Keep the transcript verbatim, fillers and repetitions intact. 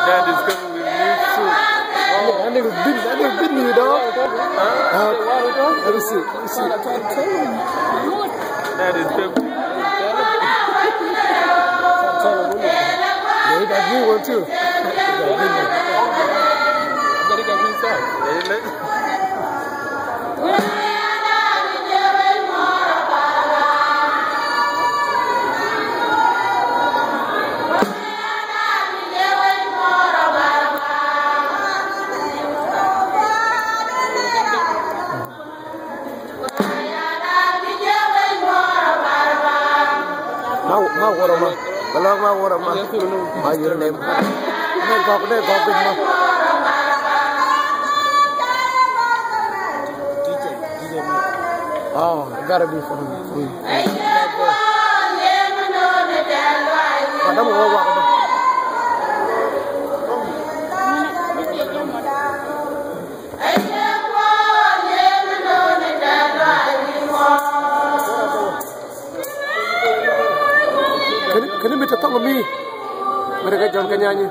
Dad is coming with me soon. That nigga's been, that nigga's been here, dog. Huh? Let me see, let me see. Dad is coming. Yeah, he got a green one too. He got a green one. He got a green side. Yeah, he look. Ma, ma wurɛ ma. Bɛ lɔk ma wurɛ ma. Ma yur nɛm. Nɛ gɔk, nɛ gɔk bit ma. Oh, it gotta be from, from. Madam, wä wak dɔ. Keni, keni mi te thɔŋ mi. Mi te kɛ Jɔn Kɛ Nyanyi.